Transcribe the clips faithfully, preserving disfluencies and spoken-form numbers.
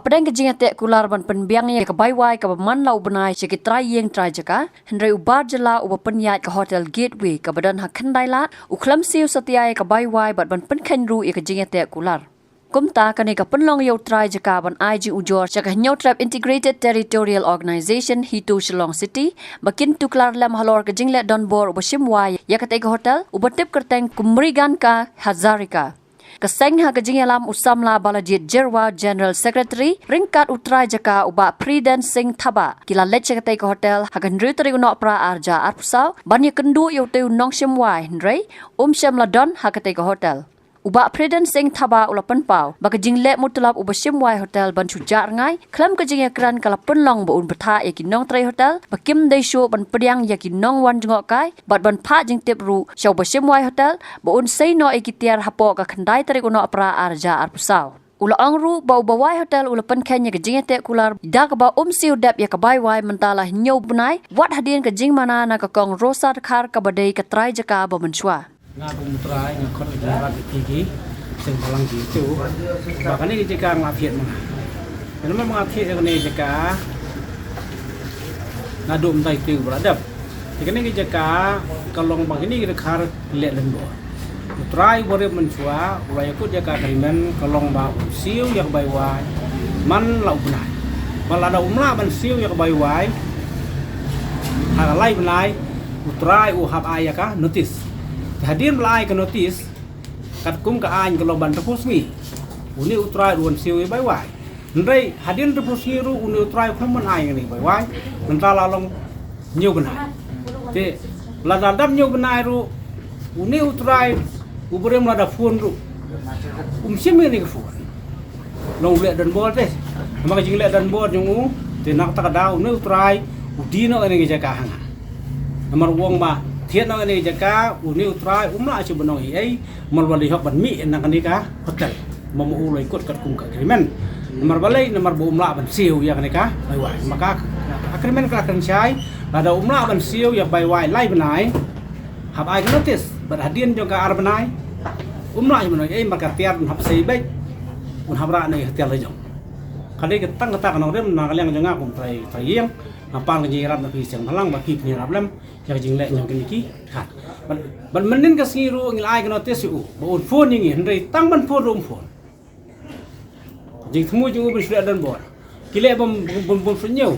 Pdeng ka jingïateh kular ban pynbiang ïa ka bai wai kaba man la u bnai sha ki trai ïing trai jaka, hynrei u Bar Jylla uba pynïaid ka Hotel Gateway kaba don ha Khyndailad u khlem siew satia ïa ka bai wai bad ban pynkheiñ ruh ïa ka jingïateh kular. Kumta kane ka pynlong ïa u trai jaka ban ai jingujor sha ka Hynñiewtrep Integrated Territorial Organization HITO Shillong City ba kin tuklar lem halor ka jingleh donbor uba shim wai ïa katei ka hotel uba tip kyrteng Kumriganka Hazarika. Ka seng ha ka jingïalam u samla Balajied Jyrwa, General Secretary, ryngkat u trai jaka u Bah Priden Singh Thabah, ki la leit sha katei ka hotel ha ka hynriew tarik u Nohprah arhajar arphew saw ban ïakynduh ïa utei u nongshim wai, hynrei um shym la don ha katei ka hotel. U Bah Priden Singh Thabah u la pynpaw ba ka jingleh mutlop uba shim wai hotel ban shu jah rngai khlem ka jingïakren ka la pynlong ba un bthah ïa ki nongtrei hotel ba kim dei shuh ban pdiang ïa ki nongwan jngohkai bad ban phah jingtip ruh sha uba shim wai hotel ba un sei noh ïa ki tiar hapoh ka khyndai tarik u Nohprah arhajar arphew saw. U la ong ruh ba uba wai hotel u la pynkheiñ ïa ka jingïateh kular da kaba um siew dep ïa ka bai wai mynta la hynñiew bnai wat hadien ka jingmana na ka Kong Rosa Dkhar kaba dei ka trai jaka ba mynshuwa. Nga kum u trai nga khot ka jingïarap ïa phi ki seng bhalang ki tu ba kane ka jaka nga la thied ma nga. Kane ma nga thied ïa kane ka jaka naduh mynta itu ba la dep. Te kane ka jaka ka long ba kine ki dkhar ki leh donbor. U trai uba rim mynshuwa u la ïakut ïa ka agreement ka long ba un siew ïa ka bai wai man la u bnai. Ba lada um lah ban siew ïa ka bai wai ha ka lai bnai u trai u hap ai ïa ka notice. Te hadien ba la ai ka notice katkum ka aiñ ka long ban arphew sngi une u trai u wan siew ïa bai wai. Hynrei hadien arphew sngi ruh une u trai u khlem wan ai ïa kane ka bai wai. Mynta la long hynñiew bnai. Te lada dap hynñiew bnai ruh une u trai uba rim lada phone ruh um shim ïa kane ka phone. Long u leh donbor te. Namar ka jingleh donbor jong u te na kata ka daw une u trai u die noh ïa kane ka jaka ha nga. Namar u ong ba thied noh ïa kane ka jaka une u trai um lah shuh ban ong ei ei. Namar ba la dei hok ban mih na kane ka hotel. Ba ma u la ïakut katkum ka agreement. Namar balei, namar ba um lah ban siew ïa kane ka bai wai. Namar ka agreement ka la kren shai lada um lah ban siew ïa bai wai lai bnai hap ai ka notice. Bad hadien jong ka ar bnai um lah shuh ban ong ei ei, namar ka tiar un hap sei beit, un hap rah na ka hotel la jong. Ka dei ka tang kata ka nongrim na ka liang jong nga kum trai, trai ïing. Nga pan ka jingïarap na phi seng bhalang ba phi pynïarap lem ïa ka jingleh jong kine ki dkhar. Bad, bad mynnin ka sngi ruh ngi la ai ka notice ïa u ba un phone ïa ngi, hynrei tang ban phone ruh um phone. Jingthmu jong u ban shu leh donbor ki leh bym, bym, bym, bym shu ñiew,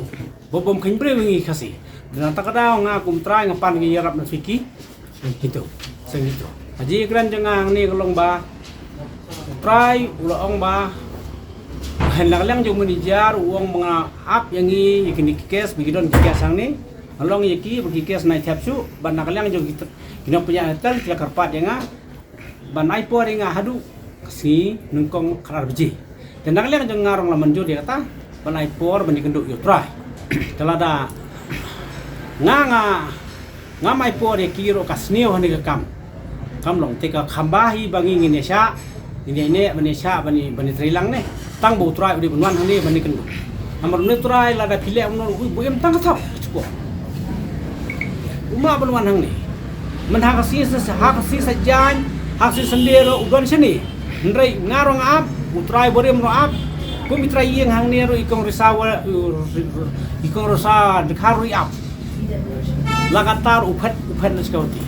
bym, bym kheiñ briew ïa ngi Khasi. Te na kata ka daw nga kum trai nga pan ka jingïarap na phi ki HITO, seng HITO. Ka jingkren jong nga hangne ka long ba u trai u la ong ba, ha, na ka liang jong u manager u ong ba nga ap ïa ngi ïa kine ki case ba ki don ki case hangne. Nga la ong ïa ki ba ki case nai thep shuh, bad na ka liang jong ki, ki nongpynïaid hotel ki la kyrpad ïa nga ban ai por ïa nga haduh ka sngi nyngkong khatar baje. Te na ka liang jong nga ruh nga la mynjur ïa kata ban ai por ban ïakynduh ïa u trai. Te lada nga, nga, ngam ai por ïa ki ruh ka sniew hangne ka kam. Kam long te ka kham bha hi ba ngi ngin ïa shah, ngin ïa neh ban ïa shah ban ïa, ban ïa trei lang ne. Tang ba u trai u dei ban wan hangne ban ïakynduh. Namar une u trai lada phi leh kumno ruh u buh im tang ka thok ka chukor. Um lah ban wan hangne. Myn ha ka sngi sa, ha ka sngi Saitjaiñ, ha ka sngi Sunday ruh u don shane. Hynrei nga ruh nga ap, u trai barim ruh ap, kum i trai ïing hangne ruh i Kong Risa wa, i Kong Risa Dkhar ruh i ap. Lakatar u phet, u phet na security.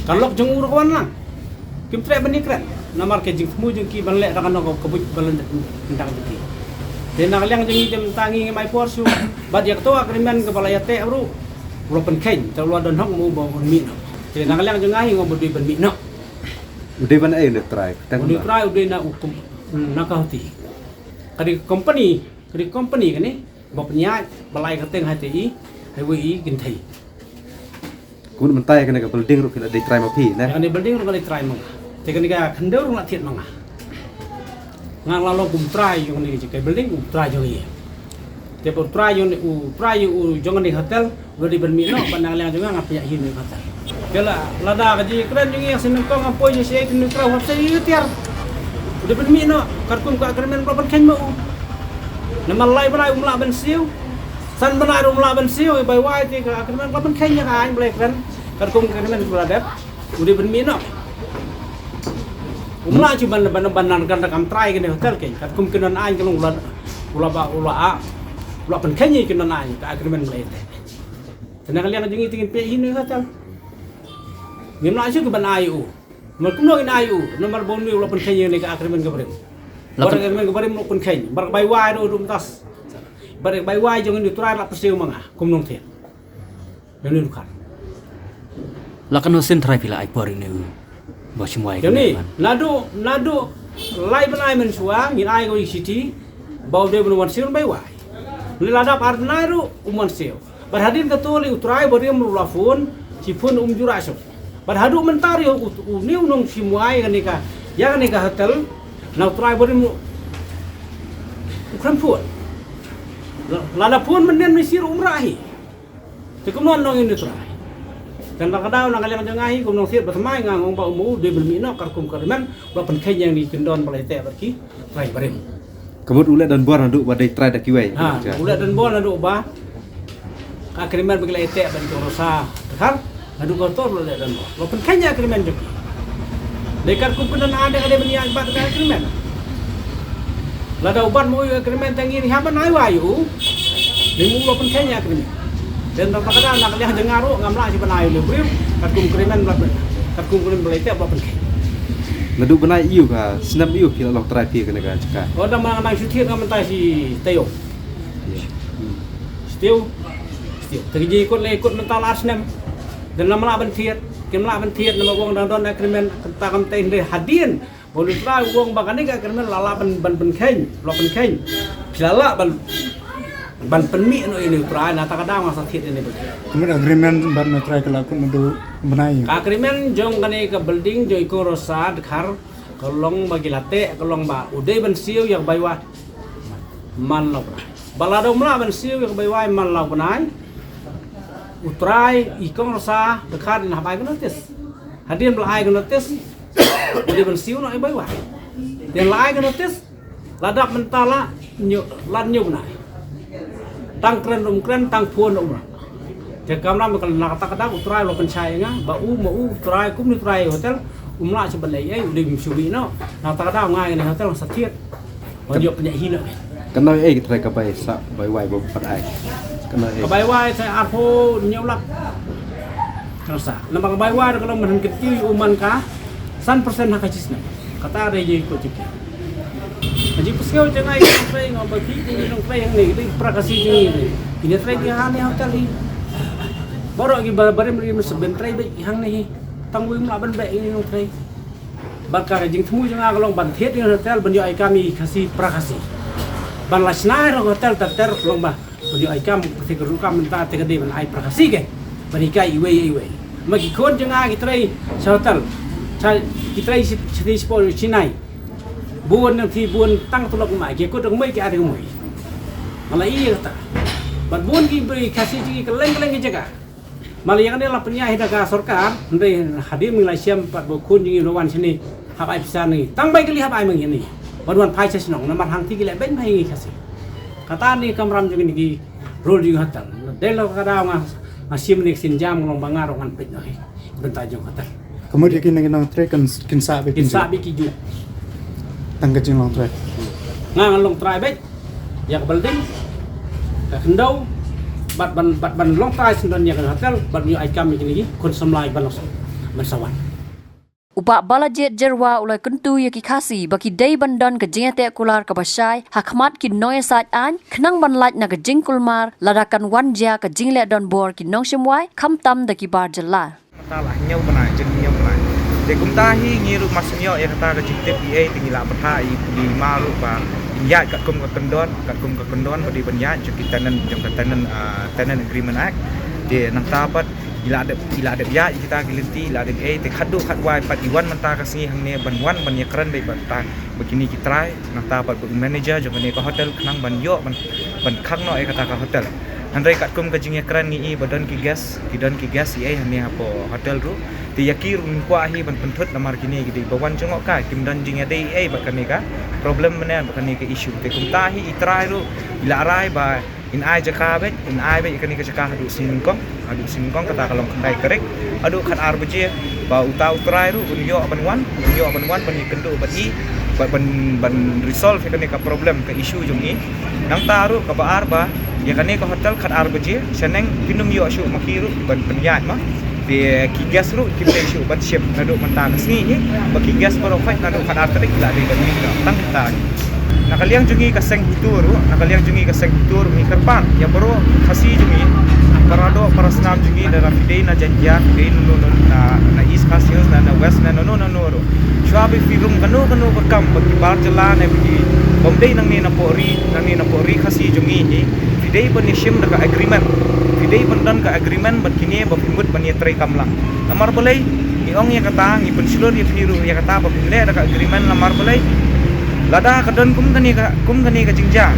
Ka lok jong u ruh ka wan lang. Kim treh ban ïakren namar ka jingthmu jong ki ban leh da kano ka, ka buit ba la dep kyndang jong ki. Te na ka liang jong ngi te mynta ngi ngim ai por shuh. Bad ïa kato agreement kaba la ïateh ruh u la pynkheiñ, te u la don hok ma u ba un mih noh. Te na ka liang jong nga hi nga ba dei ban mih noh. U dei ban ai une u trai, tang une u trai u dei na u kom-, na ka hoti. Ka dei company, ka dei company kane ba pynïaid ba la ai kyrteng ha te i, highway i Kynthei. Kumne mynta ïa kane ka building ruh ki la dei trai ma phi ne? Ïa kane building ruh nga dei trai ma nga. Te kane ka khyndew ruh nga thied ma nga. Nga la long kum trai jong kane ka building, kum trai jong ngi. Te u trai jong u, trai u jong kane hotel u dei ban mih noh, ban na ka liang jong nga nga pynïaid hi ne hotel. Te la, lada ka jingkren jong ngi ïa ka seng nyngkong nga poi sha sha ïa ka seng nyngkong hap sa ïa ka tiar. U dei ban mih noh katkum ka agreement ba la pynkheiñ ma u. Namar lai bnai um lah ban siew. San bnai ruh um lah ban siew, bai wai te ka agreement ba la pynkheiñ ïa ka aiñ ba la kren. Katkum ka agreement ba la dep u dei ban mih noh. Um lah shu ban ban ban nan kan da kam trai kane hotel kein. Katkum ki nonai ka long u la u la ba u la a u la pynkheiñ ïa ki nonai ka agreement ba la ïateh. Te na ka liang jong ngi te ngin peit hi ne hotel. Ngim lah shu ki ban ai u. Namar kumno ngin ai u? Namar ba une u la pynkheiñ ïa kane ka agreement ka barim. Bad ka agreement ka barim u la pynkheiñ. Bad ka bai wai ruh u dum tas. Bad ka bai wai jong une u trai la pyrshah ma nga kum nongthied. Ïa une u dkhar. La katno sien trai phi la ai por ïa une u ba shim wai. Ïa une, naduh naduh lai bnai mynshuwa ngin ai ka wei city ba u dei ban wan siew bai wai. Lada dap ar bnai ruh um wan siew. Bad hadien kato lei u trai barim ruh la phone, shi phone um ju rah shuh. Bad haduh mynta ruh u, une u nongshim wai kane ka, ïa kane ka hotel, na u trai barim ruh u khlem phone. La, lada phone mynnin mynshwa ruh um rah hi. Te kumno nong ïa une u trai. Te na ka daw na ka liang jong nga hi kum nongthied ba thymmai nga ong ba u ma u dei ban mih noh katkum ka agreement ba pynkheiñ ïa kine ki kyndon ba la ïateh bad ki trai barim. Ka mut u leh donbor naduh ba dei trai da kiwei. Ha, u leh donbor naduh ba ka agreement ba ki la ïateh bad ki Rosa Dkhar, naduh kato u leh donbor. La pynkheiñ ïa agreement jong ki. Dei katkum ka don ade ade ban ïa bat ka agreement. Lada u bat mo ïa agreement tang ïa ha ban ai wai u. Dei mo la pynkheiñ ïa agreement. Dan da ka da na ka liang jong nga ruh ngam lah shi ban ai u le briew katkum agreement ba katkum agreement ba la ïateh ba pynkheiñ. Naduh bnai ïu ka snem ïu phi la long trai phi kane ka jaka. Ko da ma nang shu thied nga mynta shi taïew. Stiu. Stiu. Te ki jingkut le kut mynta la ar snem. Dan lam lah ban thied, kim lah ban thied namar wang dang don agreement kata kam te hynrei hadien. Ba u trai wang ba kane ka agreement la lah ban ban pynkheiñ, la pynkheiñ. Phi la lah ban ban pynmih noh ïa une u trai na ta ka daw nga sa thied ïa une u building. Kumno agreement bad une u trai ka la kut naduh bnai. Ka agreement jong kane ka building jong i Kong Rosa Dkhar ka long ba ki la teh ka long ba u dei ban siew ïa ka bai wai man la u bnai. Ba lada um lah ban siew ïa ka bai wai man la u bnai. U trai i Kong Rosa Dkhar dei na hap ai ka notice. Hadien ba la ai ka notice u dei ban siew noh ïa ka bai wai. Dei la ai ka notice. La dap mynta la hynñiew, la hynñiew bnai. Tang kren um kren, tang phone um rah. Te kamram ka na kata ka daw u trai la pynshai ïa nga ba u ma u trai kum une u trai hotel um lah shu ban leh ei ei u dei ban shu mih noh. Na kata ka daw nga ïa kane hotel nga sa thied. Ban ïoh pynïaid hi noh. Ka nang ei ei ki trai ka bai sa bai wai ba pat ai. Ka nang ei ei. Ka bai wai sa arphew hynñiew lak. Ka nang sa. Namar ka bai wai ka long ban kyntiew ïa u man ka san percent ha ka shisnem. Kata re ye ko jiki. Ka jingpynsngew jong nga ïa ki nongtrei, nga ba ki ki nongtrei hangne, ki dei pra Khasi jong ngi. Ki nongtrei ki hangne hotel hi. Baroh ki ba-, barim rim sa ban trei beit hangne hi. Tang wei mla ban beit ki nongtrei. Bad ka jingthmu jong nga ka long ban thied ïa hotel ban ïoh ai kam ïa ki Khasi pra Khasi. Ban la shna ïa hotel ter ter ka long ba ban ïoh ai kam, te ka rukom mynta te ka dei ban ai pra Khasi ke. Ban hikai iwei ïa iwei. Ma ki khun jong nga ki trei sha hotel. Sha ki trei shi, shi, shi por Chennai. Bun nang ti bun tang tulop ma ki kut dang mai ki ar dang mai. Ma la ïa kata. Bad bun ki Khasi jong ngi kylleng kylleng ki jaka. Ma la ïa kane la pynïaid hi da ka sorkar, hynrei hadien ngi la shem pat ba khun jong ngi la wan shane hap ai pisa ngi. Tang bai kali hap ai ma ngi ne. Ban wan phai sha shnong namar hangti ki leh beiñ ma ngi Khasi. Kata ne kamram jong ngi ki rule jong ngi hotel. Dei la ka daw nga, nga shim ne ka sienjam nga long ba nga ruh ngan peit noh hi. Bynta jong hotel. Ka mut ïa kine ki nongtrei kin, kin sah beit, kin sah beit ki ju. Tang ka jinglong trai. Nga ngan long trai beit. Ïa ka building, ka khyndew, bad ban, bad ban long trai syndon ïa ka hotel, bad ban ïoh ai kam ïa kine ki khun samla ban long, ban sa wan. U Bah Balajied Jyrwa u la kyntu ïa ki Khasi ba ki dei ban don ka jingïateh kular kaba shai ha khmat ki nongïasaid aiñ khnang ban lait na ka jingkulmar lada kan wan jia ka jingleh donbor ki nongshim wai khamtam da ki bar jylla. Mynta la hynñiew bnai, jin hynñiew bnai. Te kumta hi ngi ruh mar shu ïoh ïa kata ka jingtip ïa ei te ngi la bthah ïa i ma ruh ba in ïaid katkum ka kyndon, katkum ka kyndon ba dei ban ïaid jong ki tenant, jong ka tenant, ah, Tenant Agreement Act. Te nangta pat i la dep, i la dep ïaid ïa kita ki lynti, i la dep ei te khatduh khatwai pat i wan mynta ka sngi hangne ban wan ban ïakren beit bad ta ba kine ki trai. Nangta pat ba u manager jong kane ka hotel khnang ban ïoh ban, ban khang noh ïa kata ka hotel. Hynrei katkum ka jingïakren ngi i ba don ki guest, ki don ki guest ïa ei hangne hapoh hotel ruh. Te ïa ki ruh ngim kwah hi ban pynthut namar kine ki dei ba wan jngoh kai, kim don jingïadei ei ei bad kane ka problem mynne bad kane ka issue. Te kumta hi i trai ruh i la rai ba In ai jaka beit, in ai beit kane ka jaka haduh sngi nyngkong, haduh sngi nyngkong kata ka long khyndai tarik, haduh khatar baje, ba uta u trai ruh un ïoh ban wan, un ïoh ban wan ban ïakynduh bad i, bad ban, ban resolve ïa kane ka problem, ka issue jong i. Nangta ruh kaba ar ba ïa kane ka hotel khatar baje shaneng kin ym ïoh shuh ma ki ruh ban pynïaid ma. Te ki guest ruh kim dei shuh ban shim naduh mynta ka sngi hi, ba ki guest baroh khoit naduh khatar tarik la dei ban mih noh tang kita. Na ka liang jong ngi ka seng HITO ruh, na ka liang jong ngi ka seng HITO ruh ngi kyrpad ïa baroh Khasi jong ngi, para doh para snam jong ngi, lada phi dei na Jaintia, phi dei na, na, na, na East Khasi Hills, na, na West, na, na, na, na, na ruh. Shuwa ba phi rung kano kano ka kam bad ki bar jylla ne bad ki bym dei nangne na pok ri, nangne na pok ri Khasi jong ngi hi, phi dei ban ïashim da ka agreement. Phi dei ban don ka agreement bad kine ba phi mut ban ïatreikam lang. Namar balei? Ngi ong ïa kata, ngi pynshlur ïa phi ruh ïa kata ba phin leh da ka agreement, namar balei? Lada ka don kum kane ka, kum kane ka jingjia,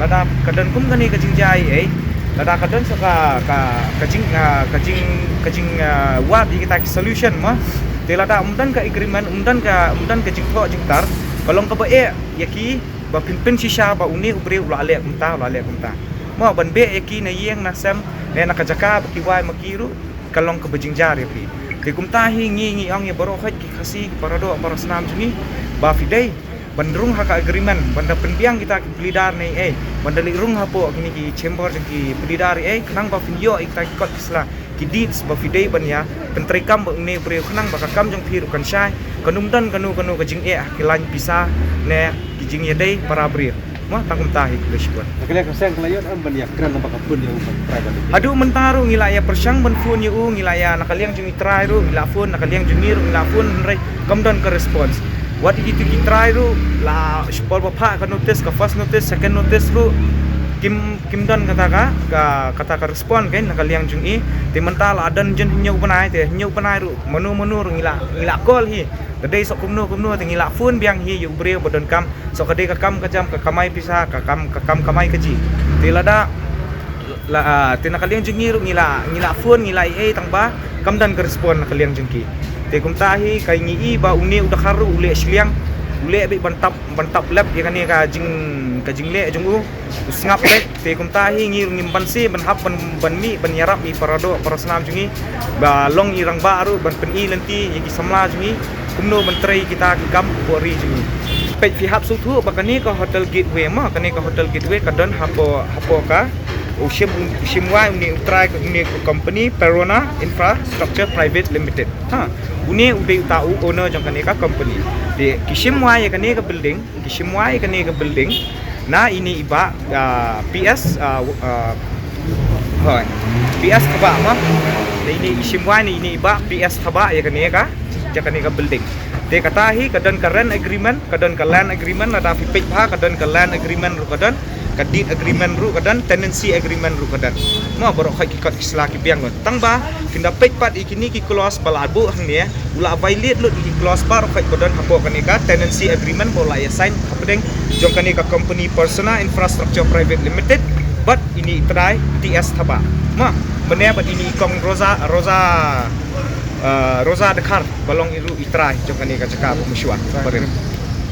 lada ka don kum kane ka jingjia ei ei, lada ka don sa ka, ka, ka jing, ah, ka jing, ka jing, ah, wad ïa kita ki solution ma. Te lada ym don ka agreement, ym don ka, ym don ka jingthoh jingtar, ka long kaba eh ïa ki ba phin pynshisha ba une u briew u la leh kumta, u la leh kumta. Mo, ban beh ïa ki na ïing na sem ne na ka jaka ba ki wai ma ki ruh ka long kaba jingjia ïa phi. Te kumta hi ngi, ngi ong ïa baroh khoit ki Khasi, ki para doh para snam jong ngi, ba phi dei ban rung ha ka agreement, ban da pynbiang kita ki pylleader ne ei, ban da leit rung hapoh kine ki chamber jong ki pylleader ei, khnang ba phin ïoh ïa kita ki kot ki sla, ki deeds ba phi dei ban ïa pyntreikam bad une u briew, khnang ba ka kam jong phi ruh kan shai, kan ym don kano kano ka jingeh ha ki lain pisa ne ki jingïadei para briew. Mo, tang kumta hi khublei shibun. Na ka liang ka seng ka la ïoh em ban ïakren lyngba ka phone ïa u ban try ban. Haduh mynta ruh ngi la ïa pyrshang ban phone ïa u, ngi la ïa, na ka liang jong ngi trai ruh ngi la phone, na ka liang jong ngi ruh ngi la phone, hynrei kam don ka response. Wat ïa kitu ki trai ruh la shipor ba phah ka notice, ka first notice, second notice ruh kim, kim don kata ka, ka, kata ka respond kein na ka liang jong i. Te mynta la don jin hynñiew bnai, te hynñiew bnai ruh mano mano ruh ngi la, ngi la call hi. Te dei sok kumno kumno te ngi la phone biang hi ïa u briew ba donkam. Sok ka dei ka kam ka jam, ka kamai pisa, ka kam, ka kam kamai kajih. Te lada la, ah, te na ka liang jong ngi ruh ngi la, ngi la phone, ngi la ei ei, tang ba kam don ka respond na ka liang jong ki. Te kumta hi ka ngi i ba une u dkhar ruh u leh shiliang, u leh beit ban tap, ban tap lap ïa kane ka jing, ka jingleh jong u, u sngap beit. Te kumta hi ngi ruh ngim banse ban hap ban, ban mih ban ïarap ïa para doh para snam jong ngi, ba long i rangbah ruh ban pyni lynti ïa ki samla jong ngi kumno ban trei kita ki kam hapoh ri jong ngi. Peit phi hap sngewthuh ba kane ka Hotel Gateway ma, kane ka Hotel Gateway ka don hapoh, hapoh ka, u shim, u shim wai une u trai, une u company Perona Infrastructure Private Limited. Ha, une u dei uta u owner jong kane ka company. Te ki shim wai ïa kane ka building, ki shim wai ïa kane ka building na ine i bah, ah, P S, ah, ah, hoi, P S Thabah ma. Na ine i shim wai na ine i bah P S Thabah ïa kane ka, ïa kane ka building. Te kata hi ka don ka rent agreement, ka don ka land agreement, lada phi peit bha ka don ka land agreement ruh ka don, ka deed agreement ruh ka don, tenancy agreement ruh ka don. Mo, baroh khoit ki kot ki sla ki biang lut. Tang ba phin da peit pat ïa kine ki clause ba la buh hangne, u la violate lut ïa ki clause baroh khoit ba don hapoh kane ka tenancy agreement ba u la ïa sign hapdeng jong kane ka company Persona Infrastructure Private Limited bad ine i trai T S Thabah. Ma, mynne bad ine i kong Rosa, Rosa, eh, Rosa Dkhar ba long i ruh i trai jong kane ka jaka ba mynshuwa barim.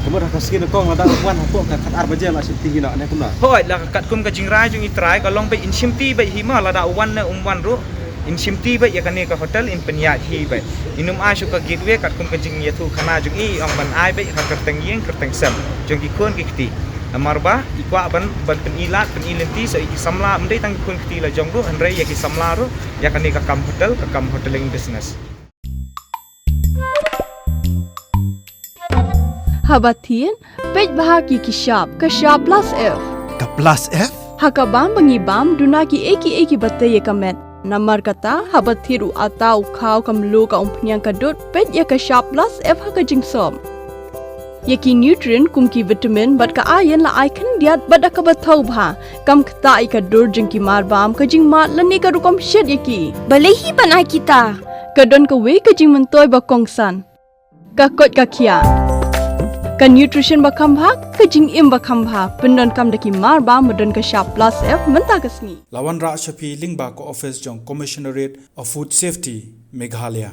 Kumno ha ka sngi nyngkong lada u wan hapoh ka khatar baje la shimti hi noh ne kumno? Hooid, la katkum ka jingrai jong i trai ka long beit in shimti beit hi ma, lada u wan ne um wan ruh in shimti beit ïa kane ka hotel, in pynïaid hi beit. In ym ai shuh ka gateway katkum ka jingïathuh khana jong i, ong ban ai beit ha kyrteng ïing kyrteng sem jong ki khun ki kti. Namar ba i kwah ban, ban pyni lad pyni lynti sa ïa ki samla, ym dei tang ki khun kti la jong ruh hynrei ïa ki samla ruh ïa kane ka kam hotel, ka kam hoteling business. Haba thied, peit bha ki ki shap, ka shap plus F. Ka plus F? Ha ka bam ba ngi bam, duna ki ei ki ei kiba tei ïa ka met. Namar kata, haba thied u atta u khaw ka mluh ka umphniang ka dud, peit ïa ka shap plus F ha ka jingsop. Ïa ki nutrient kum ki vitamin bad ka iron la ai khyndiat bad da kaba thaw bha. Kam ktah ïa ka dur jong ki mar bam, ka jingmad lane ka rukom shet ïa ki. Balei hi ban ai kita? Ka don kawei ka jingmyntoi ba kongsan. Ka koit ka khiah. Ka nutrition ba kham bha, ka jingim ba kham bha. Pyndonkam da ki mar bam ba don ka shap plus F mynta ka sngi. La wanrah sha phi lyngba ka office jong Commissionerate of Food Safety, Meghalaya.